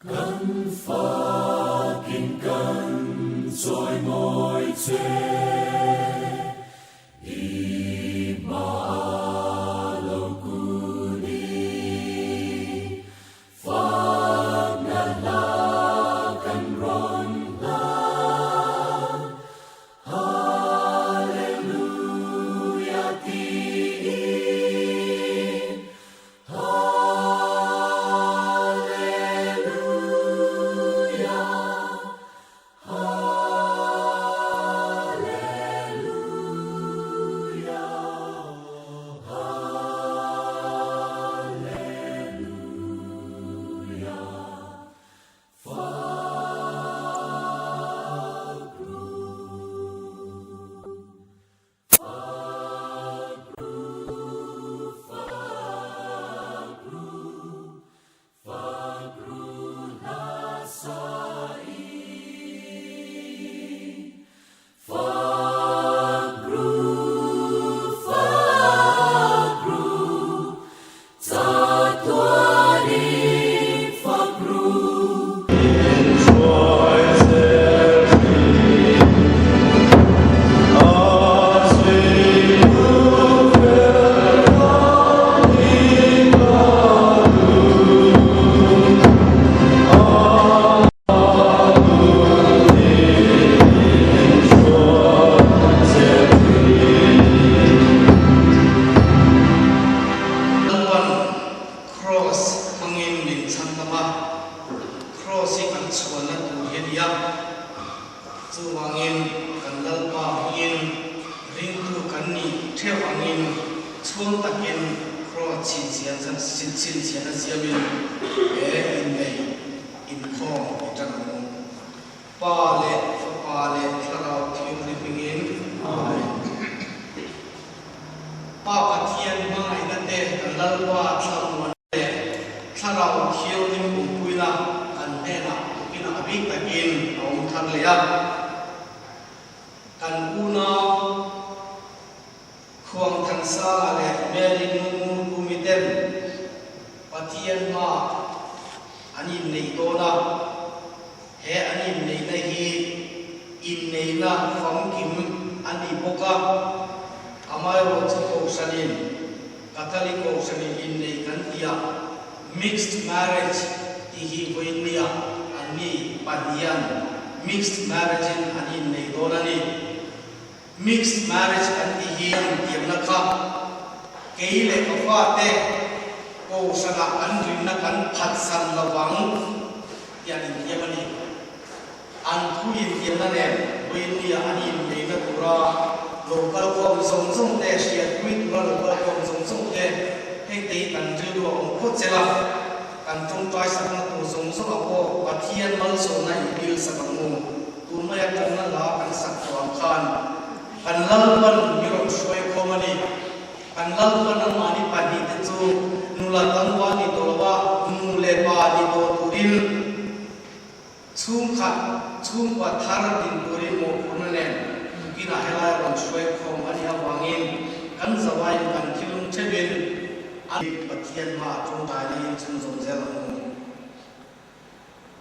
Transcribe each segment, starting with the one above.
Kan fakin kan chawimawi che, i hmaah lo kunin fakna hla kan rawn hlan. Hallelujah tiin. Hallelujah, Hallelujah, Hallelujah. Lalpan Kraws hmangin min chhan dam a, Kraws hi kan chhuanna tur hi a ni a, chuvangin kan Lalpa hmingin ringtu kan nih theuh angin chhuang takin Kraws chhinchhiahna siamin he innei inkhawm i tan ang u. Pa leh Fapa leh Thlarau Thianghlim hmingin Amen. Pa Pathian hmangaihna te kan Lalpa thlamuan leh Thlarau Thianghlim awmpuina kan hnenah tukinah a bik takin a awm thar leh a. Kan unau Khuangthansanga leh Mary Ngungur Kumiten Pathian hmaah an inneih dawn a, he an inneihna hi inneihna famkim a ni bawk a, amaherawhchu Kohhranin, Catholic Kohhranin inneih kan tih a, mixed marriage tih hi vawiinnia anni pahnihan mixed marriage-in an inneih dawn a ni. Mixed marriage kan tih hi intiamna kha kei leh ka fate kohhranah kan rinna kan phatsan lovang tih an intiam a ni. An thu intiamna nen vawiinnia an inneihna tura lo kalkhawm zawng zawng te, hriatpui tura lo kalkhawm zawng zawng te hei te hi kan rilru a awm phawt zel a, kan tawngtai sakna tur zawng zawngah pawh Pathian malsawmna inbilsak ang u. Tun mai atangna la kan sak tawh ang khan kan Lalpan mi rawn hruai khawm a ni. Kan Lalpan anmahni pahnihte chu nula tlangval ni tawh lova nu leh pa ni tawh turin chhungkhat chhungkua thar din turin mawhphurhna nen tukinah helai rawn hruai khawm a nih avangin kan zavaiin kan thilung theuhin a Pathian hmaah tawngtaina in chhunzawm zel ang u.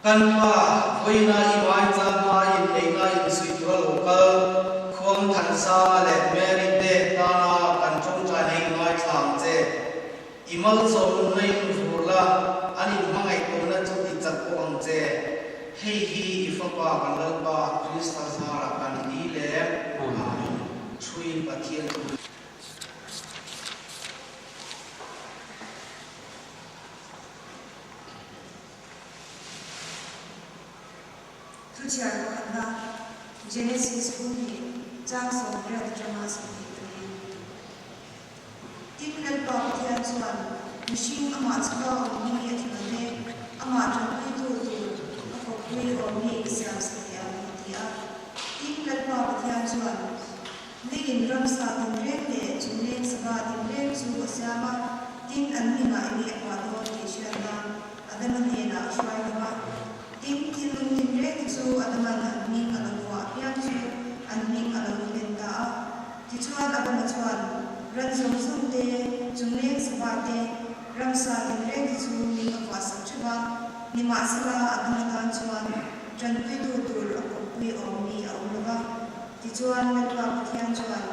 Kan pa, vawiina i hmaichang hma inneihna insuih tura lo kal, Khuang Thansanga leh Mary te tana kan tawngtai na in ngaithla ang che. I malsawmna in vur la, an inhmangaih tawhna chu ti chak pawh ang che. Hei hi i fapa kan Lalpa Krista zarah kan ti le. Amen. Thuin Pathian thu. Thuchhiar pakhatna, Genesis hun hnih chang 80 atanga 24. Tin, Lalpa Pathian chuan mihring amah chhunga awm hi a ti lo ve, amah tanpuitu tur a kawppui awm hi ka siam sak leh ang a ti a. Tin, Lalpa Pathian chuan leiin ramsa tinreng leh chungleng sava tinreng chu a siam a, tin, an hmingah enge a hmuah dawn tih hriat nan Adama hnenah a hruai lo a. Tin, thilnung tinreng te chu Adaman an hming a lo vuah apiang chu an hming a lo ni hlen ta a. Tichuan Adama chuan ran zawng zawng te, chungleng sava te, ramsa tinreng te chu hming a vuah sak theuh a. Nimahsela, Adama tan chuan ṭanpuitu tur a kawppui awm mi a awm lo va. Tichuan, Lalpa Pathian chuan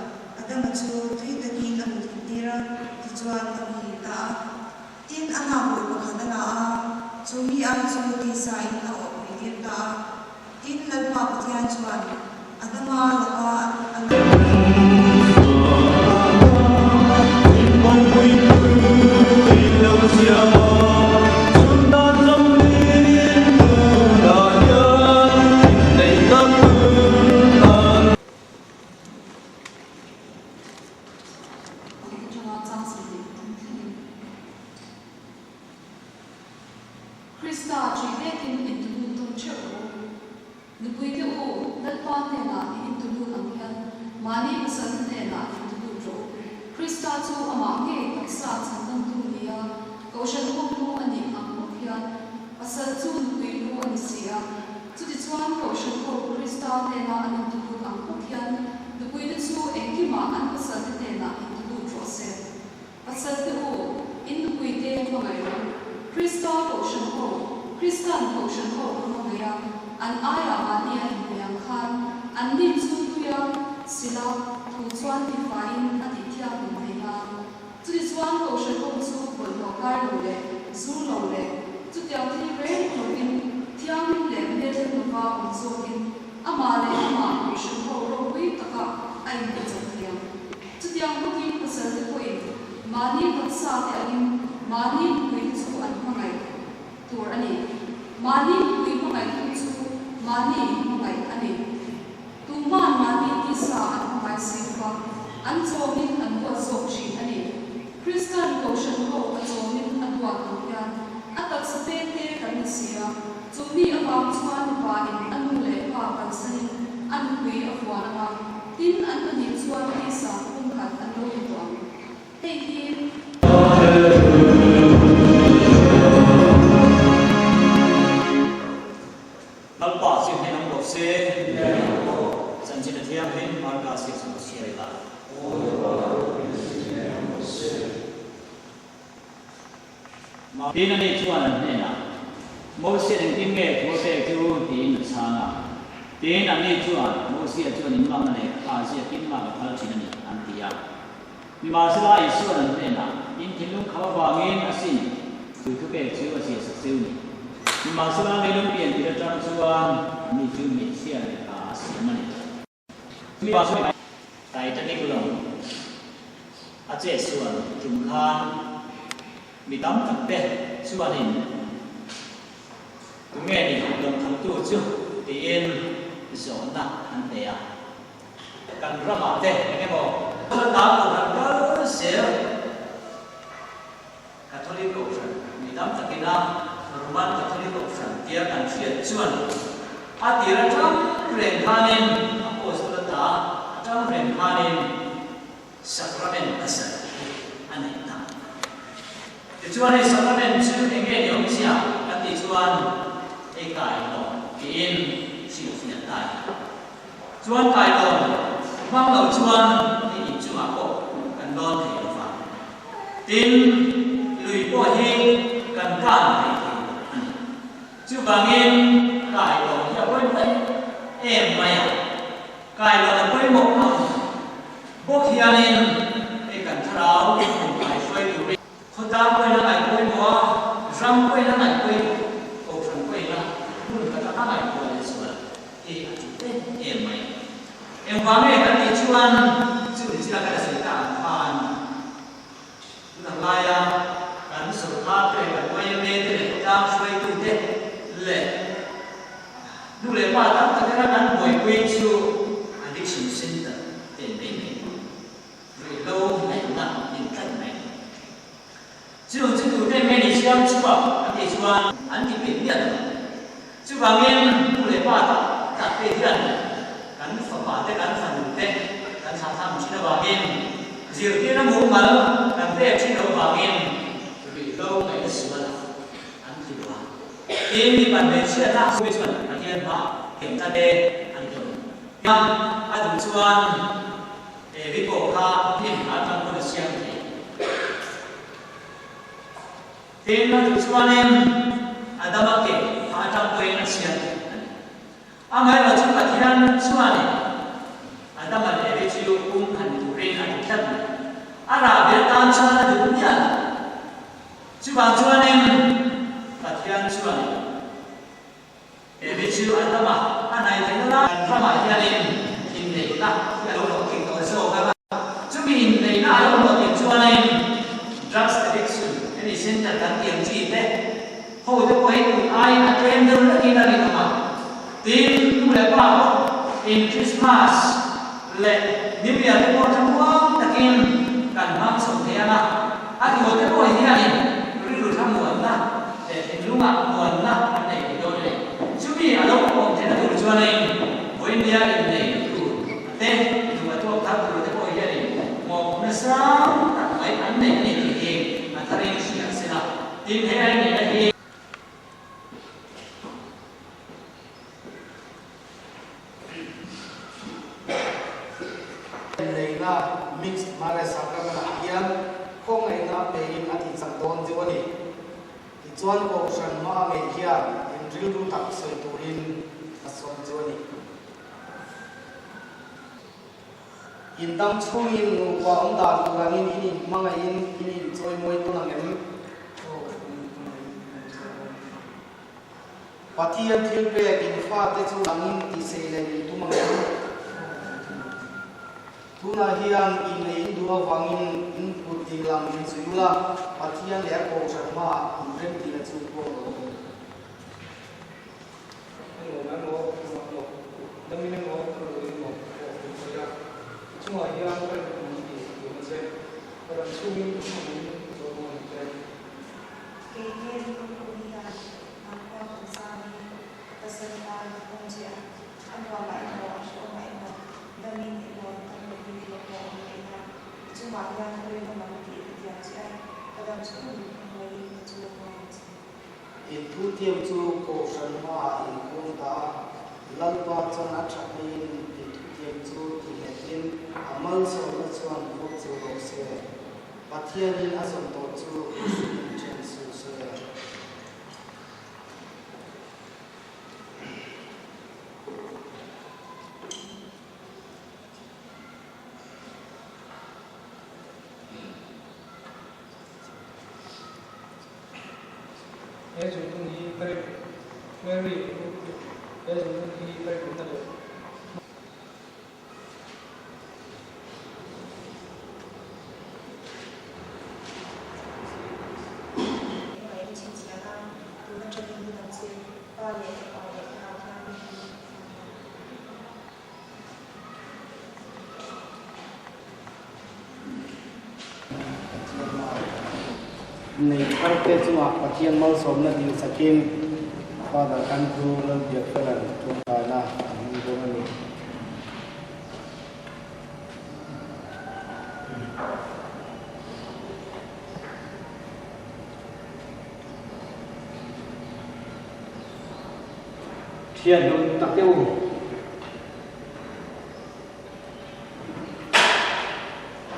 Adama chu tui takin a mutthilhtir a, tichuan a muhil ta a. Tin, a hnakruh pakhat a la a, chu mi ai chu tisa in a awhpuitir ta a. Tin, Lalpa Pathian chuan Adama laka a Pakhat atanga chang 23 thlengin Krista ṭih vekin intunun tawn ṭheuh rawh u. Nupuite u, Lalpa hnenah i intunun ang hian mahni pasal hnenah intunun rawh u. Krista chu amah ngei taksa chhandamtu nia Kohhran ho lu a nih ang bawk hian pasal chu nupui lu a ni si a. Chutichuan Kohhran ho Krista hnena an intunun ang bawk hian nupuite chu engkimah an pasalte hnenah intunun rawh se. Pasalte u, in nupuite hmangaih rawh u. Krista Kohhran ho, Kristan Kohhran ho a hmangaih a, an aiah mahni a inpe ang khan anni chu tuia sila thu chuan tifaiin a tihthianghlim thei nan. Chutichuan Kohhran ho chu bawlhhlawh kai lo leh zur lo leh chutiang thil reng lovin thianghlim leh hmeltha hnova awm zawkin amah leh amah Kohhran ho ropui taka a inpe chawp thei ang. Chutiang bawkin pasalte pawhin mahni taksa te angin mahni nupui te chu an hmangaih tur a ni. Mahni nupui hmangaihtu chu mahni inhmangaih a ni. Tuman mahni tisa an hmangaih si lova, an chawmin an duat zawk thin a ni. Kristan Kohhran ho a chawmin a duat ang hian a taksa pengte kan ni si a, chu mi avang chuan mipa in a nu leh pa kalsanin a nupui a vuan ang a, tin an pahnih chuan tisa pumkhat an lo ni tawh ang. Hei hi. Lalpa chu hnen awm rawh se. Chanchin a thianghlim Marka siam chu ka chhiar ila. Tin ani chuan an hnenah, Mosia engtin nge thu a pek chu? tiin a chhang a. Tin ani chuan, Mosia chuan in makna lehkha ziakin mak a phal thin a ni, an ti a. Nimahsela Isua'n an hnenah, In thinlung kham avangin a sin, chu thupek chu a ziahsak cheu ni. Nimahsela leilung pian tir atang chuan ani chu hmeichhia leh pa a siam a ni. Titanic lawng a chet sual tum khan mi tam tak te chuanin tunge ni lawng thaltu chu tiin zawhna an nei a. Kan ramah te eng emaw hnam kohhran kal zel Catholic Kohhran mi tam takina Roman Catholic Kohhran tia kan hriat chuan a tir atang reng khanin Apostle ata atang reng khanin Sacrament pasarih hi a nei ta. Tichuan hei Sacrament chu eng nge ni awmzia kan tih chuan hei kai lawm tiin hrilhfiah ta ila. Chuan kai lawm hmang lo chuan hei inchungah pawh kan lawn thei lo va. Tin, lui pawh hi kan kan thei thei lo a ni. Chuvangin kai lawm hi a pawimawh em em mai a. Kai lawm a pawimawh ang bawk hianin hei kan thlarau hmun kai hruai turin khawtlang pawhin a ngaih pawimawh a, ram pawhin a ngaih pawimawh, kohhran pawhin a hmun khat a ngaih pawh leh zual hi a ṭul em em mai. Engvang nge kan tih chuan chu ni chila kan a sawi tak ang khan tuna laia kan sorkar te leh kan YMA te leh khawtlang hruaitute leh Nu leh pa tam takena kan buaipui chu addiction center te mai mai ruihhlo ngaihna in tlat mai. Chung chu tute nge ni siam chhuak an tih chuan an ti peih miah lo. Chuvangin nu leh pa tak tak te hian kan fapa te kan fanu te kan thlahthlam thin avangin zirtirna mumal kan pek thin loh avangin ruihhlo ngaihna sualah an ti lo a. Tin, mipa hmeichhia tlak zui chuan Pathian hmaah thiamna te a ni dawn. Tiang a duh chuan Evi pawh kha hnim a tang pawn a siam thei. Tin, a duh chuanin a Adama ke phah atang pawhin a chhiat a ni. Amaherawhchu Pathian chuanin Adama leh Evi chu pum khan ni turin a duh tlat mai. A rahbi atan chuan a duh miah lo. Chuvang chuanin Pathian chuanin Evi chu Adama a hnaih theihna lai ramah hianin inneihna hi a lo hlawhtling tawh zawk ang a. Chumi inneihna a lo hlawhtlin chuanin drugs addiction hemi center kan tih ang chi te ho te pawh hi tun aiin a tlem deuh hlekin a rinawm a. Tin, nu leh pa pawh in Christmas leh New Year te pawh thlamuang takin kan hmang chho thei ang a. A tu te pawh hianin rilru thlamuanna leh thinlungah muanna an nei thei dawn a ni. Chumi a lo awm theihna tur chuanin Vawinia innei tur te duh a tuak thar tur te pawh hianin mawhphurhna sang tak mai an nei a ni tih hi a tharin hria a sela. Tin, he a inneihna hi. Inneihna mixed marriage sacrament ah hian khawngaihna pein a tihchak dawn chu a ni. Tichuan Kohhran hma ngei hian in rilru tak sawi turin a sawm chu a ni. In dam chhungin nupa awm dan tur angin in inhmangaihin in inchawimawi tawn ang em? Pathian thil pek in fate chu langin tihsei leh min tum ang em? Tunah hian innei in duh avangin in kut dinglam in zui ula, Pathian leh a kohhran hmaah in remtihna chu pawh lo awm. Emaw emaw emaw emaw damin emaw ka ruin emaw pawh min sawi a, i chungah hian ka rinawm ang tih ka tum a che, ka ram chhungin ka hmangin ka chawl ang che. Kei Mary Lungkhum hian nangkhua kan zam in ka pasal tan ka pawm che a, a nuamah emaw a hrehawmah emaw damin emaw dam lovin emaw pawh awm leh ila, i chungah hian ka rinawm ang tih ka tiam che a, ka dam chhungin ka hmangin ka chawl ang che. In thutiam chu Kohhran hmaah in kung ta a, Lalpa chuan a thatnain in thutiam chu tihnghetin a malsawmna chuan vawk chu rawh se. Pathianin a zawm tawh chu mihringin then suh se. He zungtun hi ka rin Mary He zungtun hi ka rinawmna leh. Engmah in chhinchhiah a, tun atangin hun ang che, Pa leh Fapa leh Thlarau Thianghlim hi Amen. Nei thar te chungah Pathian malsawmna dil sakin Father Andrew Lalbiakfela'n tawngtaina a hmang dawn a ni. Thian dun tak deuh.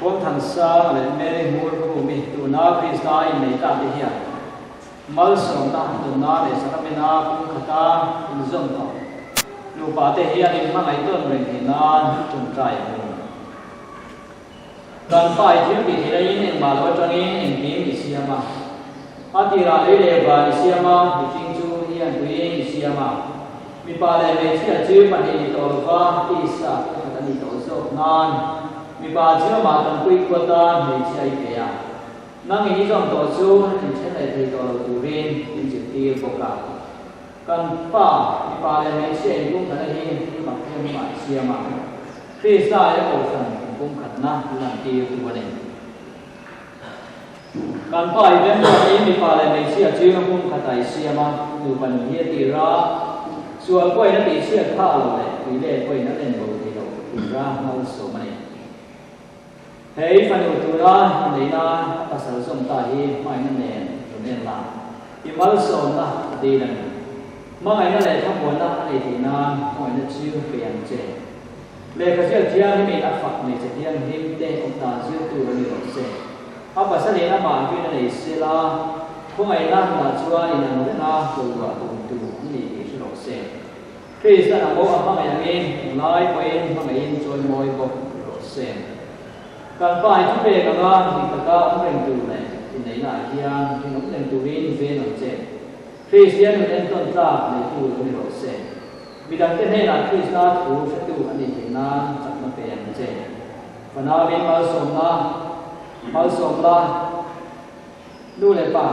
Kawlthansang leh Mary Hmur Khumi tuna Krista innei ta te hian malsawmna nunna leh sakramena kung khata inzawm tawh nupa te hian inhmangaih tawn reng theih nan tawngtai a hmu. Kan pa i thil tih theih laiin engmah lo atangin engkim i siam a. A tirah lei leh van i siam a, mihring chu hian tuiin i siam a. Mipa leh hmeichhia chu pahnih ni tawh lova tisa pakhat a ni tawh zawk nan mipa chu amah tanpui tu atan hmeichhia i pe a. Nangin i zawm tawh chu inthen leh thei tawh lo turin min zirtir bawk a. Kan pa, mipa leh hmeichhia inpumkhatna hi thil mak thianghlimah i siam a. Krista leh Kohhran inpumkhatna lantir tu a ni. Kan pa i remruat in mipa leh hmeichhia chu pumkhatah i siam a, nupa nun hi a tir a, sual pawhin a tihchhiat phah lo leh tui let pawhin a len bo thei lo tura malsawm a ni. Hei fanu tura inneihna a pasal zawm ta hi hmaina nen rawn en la, i malsawmna a dil a ni. Hmangaihna leh thlamuanna a nei theih nan hmangaihna chu pe ang che. Lehkha ziak thianghlimin a fak hmeichhe thianghlim te awm dan zir tur a ni rawh se. A pasalin amah rin a nei sela. Khawngaihna hmunah chuan inang renga kawlruah tum tur an ni tih hre rawh se. Krista'n a mo a hmangaih angin englai pawhin hmangaihin chawimawi bawk rawh se. Kan Pa i thupek anga dik taka awm reng tur leh inneihnaah hian rinawm reng turin ven ang che. Kristian nun entawn tlak neitu lo ni rawh se. Midangte hnenah Krista thu hretu a nih theih nan chakna pe ang che. Fanauin malsawmna, malsawmna, nu leh pa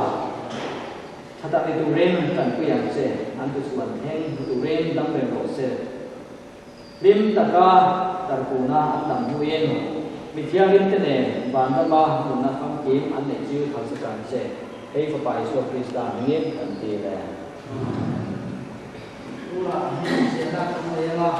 tha tak ni turin tanpui ang che. An tuchhuan thleng hmu turin dam reng rawh se. Hlim taka tarkuna an dam hnuin mi thianghlimte nen van rama nunna famkim an neih chu phalsa ang che. Hei Fapa Isua Krista hmingin kan ti le. Tunah hian ziahna kan nei ang a.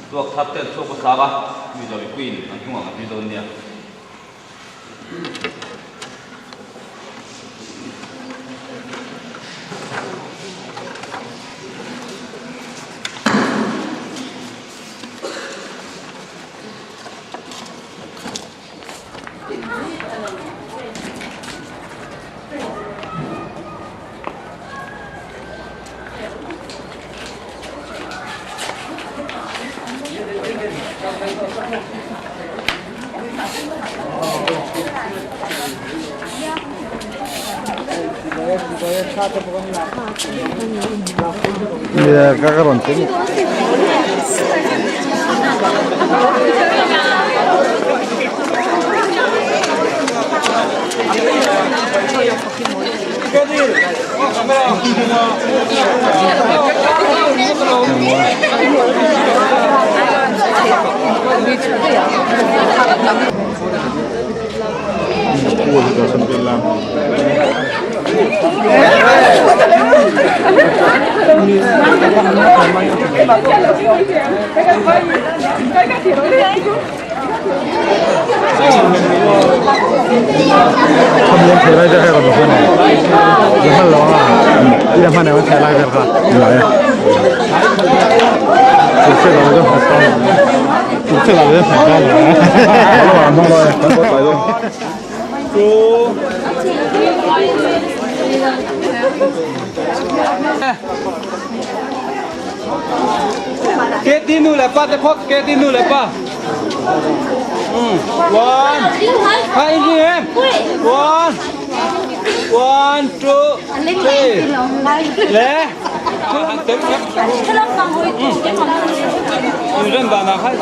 Tuak thar te an chhuak hmasa a, Mizo mipuiin an hnungah kan zui dawn nia. Nia ka ka rawn keng. Katie nu le pa te phawt Katie nu le pa One Hai in em One One two three Le Rin dan ah hai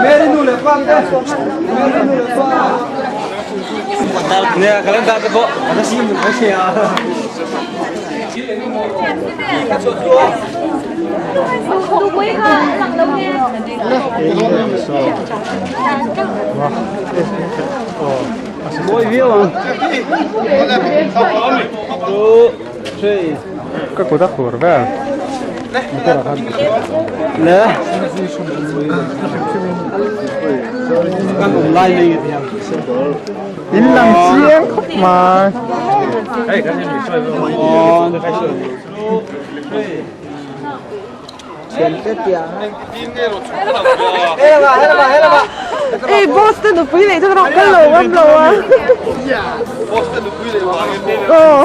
Mary nu le pa te Mary nu le pa Nè, cái lên ta cái bộ, nó xin được cái xe. Mawi viau ang. Two, three. Ka kut a khur vel. Le. Kan awm lai mai nge tiang. In lang chiang khawp mai. One, two, three. Ê, boss te nupui nei chu ka rawh kal lo ngam lo a. Boss te nupui nei vangin. Aw.